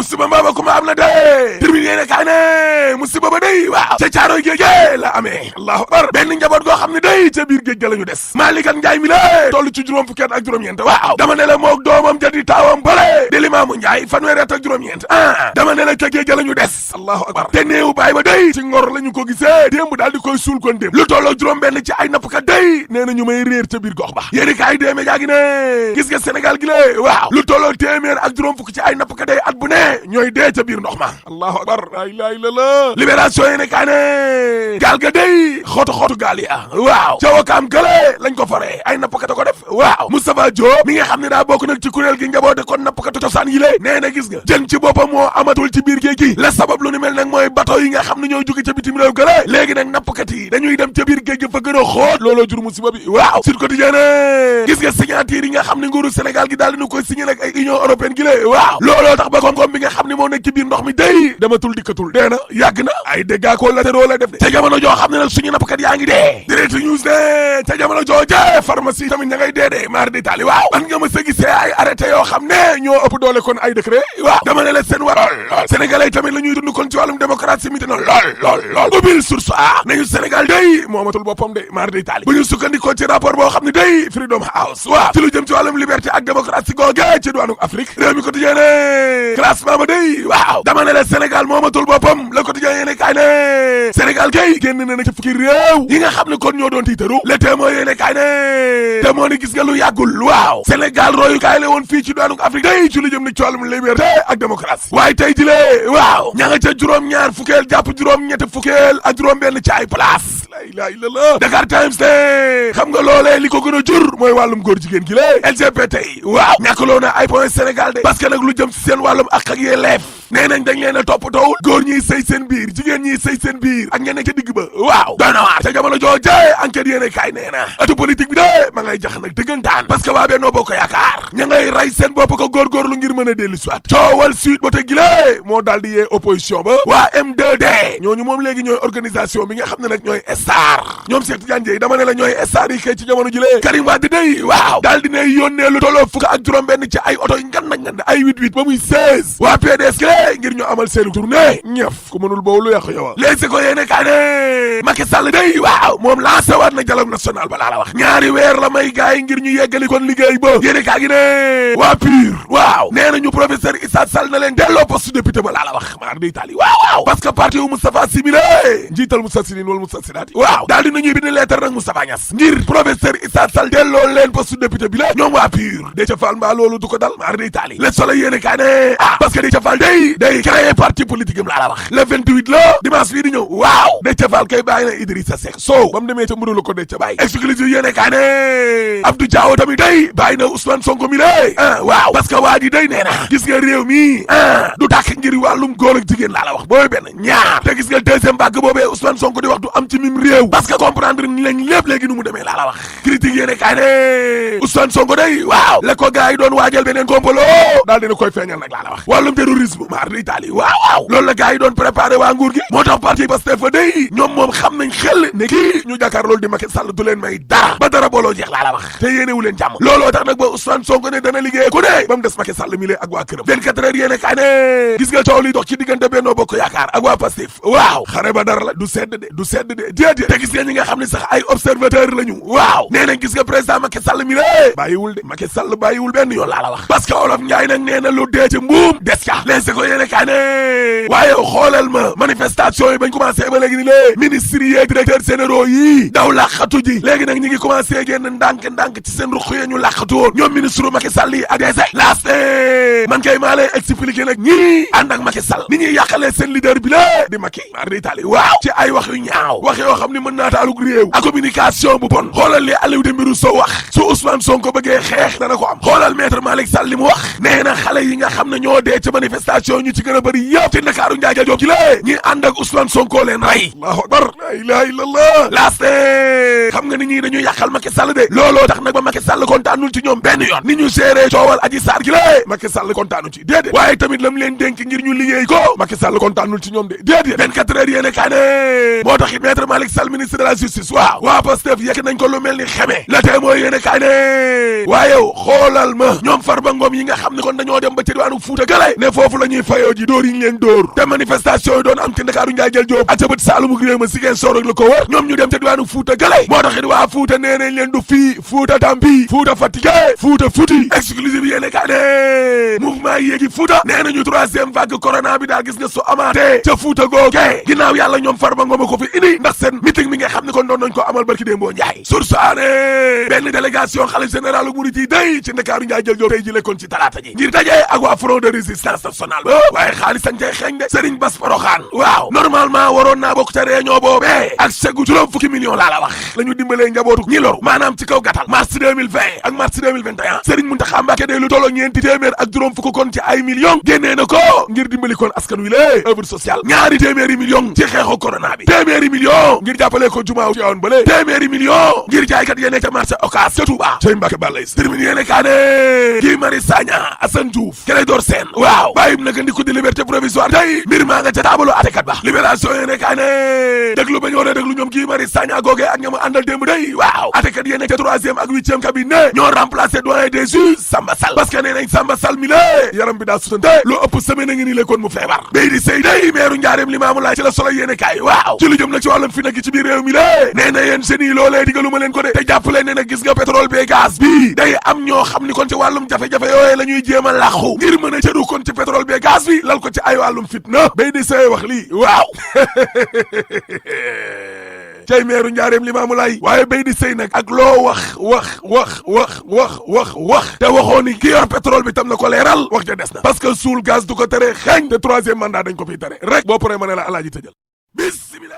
musiba mbaaba kuma am na de termine yéene kaay ne musiba ba day waaw ca caaroy géej la amee allahu akbar benn njaboot goo xam ne day ca biir géej ga la ñu des Malick Ndiaye mi la toll ci juróom fukki at ak juróom-ñeent waaw dama ne la moog doomam jadi taawam bale di Limaamu Ndiaye fanweeri at ak juróom-ñeent dama ne la ca géej ga la ñu des allahu akbar te néew baay ba day ci ngor la ñu ko gisee démb daal di koy suul kon démb lu tolloo juróom benn ci ay nappkat day nee na ñu may réer ca biir gox ba yéeni kaay dee média gi ne gis nga Sénégal gi lée waaw lu tolloo téeméer ak juróom fukki ci ay nappkat day at bu ne ñooy dee ca biir ndox ma allahu akbar la ilaha illallah libération yéeni kaay ne gaal ga day xootu gaal ya waaw ca Wakaam gële lañ ko faree ay nappkat a ko def waaw Moustapha Diop mi nga xam ne daa bokk nag ci kuréel gi njaboote kon nappkatu cosaan yi lée nee na gis nga jën ci boppam moo amatul ci biir géej gi la sabab lu ni mel nag mooy bateau yi nga xam ne ñooy jóge ca bitim réew gële léegi nag nappkat yi dañuy dem ca biir géej gi fa gën a xóot looloo jur musiba bi waaw Sud Quotidien gis nga signature yi nga xam ne nguuru Sénégal gi daal dina koy signé nag ay Union européenne gi lée waaw looloo tax ba koom-koom bi nga xam ne moo nekk ci biir ndox mi day dematul dikkatul dee na yàgg na ay dégâts collatéraux la def de ca jamono joo xam ne nag suñu nappkat yaa ngi dee Direct News ne ca jamono jooje pharmacie tamit ña ngay dee maar di taali waaw man nga ma sa gisee ay arrêté yoo xam ne ñoo ëpp doole kon ay décret waaw dama ne la seen war lool sénégalais tamit la ñuy dund kon ci wàllum démocratie mi te noonu lool ubbil source nañu Sénégal day moomatul boppam de maar di taali bu ñu sukkandikoo ci rapport boo xam ne day Freedom House waaw ci lu jëm ci wàllum liberté ak démocratie googe ci diwaanu Afrique réew mi quotidien ne classement ba day waaw dama ne la Sénégal moomatul boppam le quotidien yéene kaay ne Sénégal kay génn na ci fukki réew yi nga xam ne kon ñoo doon tiitaru le témoin yéene kaay ne te moo ni gis nga lu yàggul waaw Sénégal royu kaay la woon fii ci diwaanu Afrique day ci lu jëm ni ci wàllum liberté ak démocratie waaye tey jilee waaw ña nga ca juróom-ñaar fukkeel jàpp juróom-ñetti fukkeel ak juróom-benn ci ay place la ilaha illallah Dakar Times de xam nga loolee li ko gën a jur mooy wàllum góor jigéen gi lée LGBT yi waaw ñàkkaloo na ay point Sénégal de parce que nag lu jëm si seen wàllum ak yelleef nee nañ dañ leen a toppatoowul góor ñiy sëy seen biir jigéen ñiy sëy seen biir ak ñeneen ca digg ba waaw doy na waar ca jamono jooje enquête yéene kaay nee na atu politique bi de ma ngay jax nag dëggantaan parce que waa Benno Bokk Yaakaar ña ngay rey seen bopp ko góorgóorlu ngir mën a dellu soit coowal suite ba te gilée moo daal di yee opposition ba waa M2D ñooñu moom léegi ñooy organisation bi nga xam ne nag ñooy star ñoom Cheikh Tidiane Dièye dama ne la ñooy star yi kay ci jamono jilee Karim Wade day waaw daal di ne yónnee lu tolloo fukk ak juróom benn ci ay oto yi ngan ay 8-8 ba muy 16 waa PDS ngir ñu amal seenu tournée ñëf ku mënul boobu lu yàqu yow léegi ko yéene kaa ne Macky Sall day waaw moom lancé waat na dialogue national ba laa la wax ñaari weer la may gaay yi ngir ñu yeggali kon liggéey ba yéene kaa gi ne waa PUR waaw nee nañu professeur Issa Sall na leen delloo poste député ba laa la wax maar day taali waaw parce que parti wu Moustapha Sy mi njiital Moustarchidine wala Moustarchidaty waaw daal di nañuy bind lettre nag Moustapha Niasse ngir professeur Issa Sall delloo leen poste député bi la ñoom waa PUR Déthié Fall mbaa loolu du ko dal maar day taali Le Soleil yéene kaa ne parce que Déthié Fall day créé parti politique am laa la wax le 28 la dimanche bii di ñëw waaw Déthié Fall kay bàyyi na Idrissa Seck Sow ba mu demee ca mburu la ko Déthié bàyyi exclusif yéene kaa ne Abdou Diaw tamit day bàyyi na Ousmane Sonko mi lé waaw parce que waa ji day nee na gis nga réew mi du tàkk ngir wàllum góor ak jigéen laa la wax booy benn ñaar te gis nga deuxième vague boobee Ousmane Sonko di wax du am ci mim réew parce que comprendre ni lañ lépp léegi nu mu demee laa la wax critique yéene kaa ne Ousmane Sonko day waaw la ko gars yi doon waajal beneen complot daal dina koy feeñal nag laa la wax wàllum terrorisme maar di Italie waaw loolu la gars yi doon préparé waa nguur gi moo tax parti Pastef fa day ñoom moom xam nañ xel ne kii ñu jàkkaar loolu di Macky Sall du leen may dara ba dara booloo jeex laa la wax te yéenewu leen jàmm looloo tax nag ba Ousmane Sonko ne dana liggéey ku ne ba mu des Macky Sall mi lee ak waa këram 24 heures yéene kaa ne gis nga coow li dox ci diggante Benno Bokk Yaakaar ak waa Pastef waaw xare ba dara la du sedd de déedéet te gis nga ñi nga xam ne sax ay observateur lañu waaw nee nañ gis nga président Macky Sall mi lee bàyyiwul de Macky Sall bàyyiwul benn yoon laa la wax parce que Olof Njaay nag nee na lu dee ci mbuum des ca leese ko yéene kaa ne waaye xoolal ma manifestation yi bañ commencé ba léegi ni lée ministres yi directeurs généraux yi daw làqatu ji léegi nag ñi ngi commencé génn ndànk ci seen ruq yi ñu làqatu woon ñoom ministre Macky Sall yi ak DG laas man kay maa lay expliquer nag ñii ànd ak Macky Sall ni ñuy yàqalee seen leader bi la di Macky mar di tali waaw ci ay wax yu ñaaw wax yoo xam ne mën naa taalug réew ak communication bu bon xoolal li Aliou Dembourou Sow wax su Ousmane Sonko bëggee xeex dana ko am xoolal maître Malick Sall li mu wax nee na xale yi nga xam ne ñoo dee ci manifestation ñu ci gën a bëri yëpp ci Ndakaaru Ndiaye Diop ci la ñi ànd ak Ousmane Sonko leen rey Allahu akbar la ilaha illallah laaste xam nga ni ñii dañuy yàqal Macky Sall de looloo tax nag ba Macky Sall kontaanul ci ñoom benn yoon ni ñu séeree coowal Adji Sarr gi lée Macky Sall kontaanul ci déedéet waaye tamit lam leen dénk ngir ñu liggéey ko Macky Sall kontaanul ci ñoom de déedéet 24 heures yéene kaa ne moo tax it maître Malick Sall ministre de la justice waaw waa Pastef yekk nañ ko lu mel ni xeme la tee mooy yéene kaa ne waaye xoolal ma ñoom Farba Ngom yi nga xam ne kon dañoo dem ba ci diwaanu Fuuta gale ne foofu la ñuy fayoo ji dóor yi ñu leen dóor te manifestation yi doon am ci Ndakaaru njaay jël Jóob ak ca bët Saalumu réew ma Ziguinchor ak la ko wër ñoom ñu dem ca diwaanu Fuuta gale moo tax it waa Fuuta nee nañ leen du fii Fuuta Tampi Fuuta Fatick Fuuta Fuuti exclusive yéene kaa ne mouvement yéegi Fuuta nee nañu troisième vague corona bi daal gis nga su amaatee ca Fuuta googe ginnaaw yàlla ñoom Farba Ngom ko fi indi ndax seen meeting mi nga xam ne kon doon nañ ko amal barki démboo Njaay source aane benn délégation xalif général murit yi day ci Ndakaaru njaay jël Jóob tey ji lekkoon ci talaata ji ngir dajee ak waa front de résistance nationale ba waaye xaalis sañ cay xeeñ de Serigne Bass Porokhane waaw normalement waroon naa bokk ca réunion boobee ak segu juróom fukki millions laa la wax la ñu dimbalee njabootu ñi loru maanaam ci kaw gàttal mars 2020 ak mars 2021 Serigne Mountakha Mbacké day lu tolloo ñeenti téeméer ak juróom fukk kon ci ay millions génnee na ko ngir dimbali kon askan wi lée œuvre sociale ñaari téeméeri millions ci xeexu corona bi téeméeri millions ngir jàppale ko jumaa ci yoon bële téeméeri millions ngir jaaykat yéene ca marché Ocass ca Touba cay Mbacké Balaye termine yéene kaa ne Guy Marius Sagna Assane Diouf Clédor Sène waaw bàyyib naka ndiku di liberté provisoire tey mbir maa nga ca taabalu atekat ba libération yéene kaa ne déglu ba ñu war a déglu ñoom Guy Marius Sagna googee ak ñama àndal démb day waaw atekat yéene ca 3e ak 8e cabinet ñoo remplacé doyen des juges Samba Sall parce que nee nañ Samba Sall mi lée yaram bi daa sutante lu ëpp semaine a ngi nii le kon mu feebar bay di sëy day meeru njaareem Limaamu Laay ci la solo yéene kaay waaw ci lu jëm nag ci wàllum fi nekk ci biir réew mi lée nee na yéen seen yi loolee digalu ma leen ko de te jàppale ne nag gis nga pétrole bi gaz bi day am ñoo xam ni kon ci wàllum jafe-jafe yooyee la ñuy jéem a làqu ngir mën a cëru kon ci pétrole bi gaz bi lal ko ci ay wàllum fitna bay di sëy wax lii waaw cay meeru njaareem Limaamu Laay waaye bay di sëy nag ak loo wax te waxoo ni ki yor pétrole bi tam na ko leeral wax ja des na parce que suul gaz du ko tere xeeñ te 3e mandat dañ ko fiy tere rek boo paree ma ne la alaaji tëjal bismillah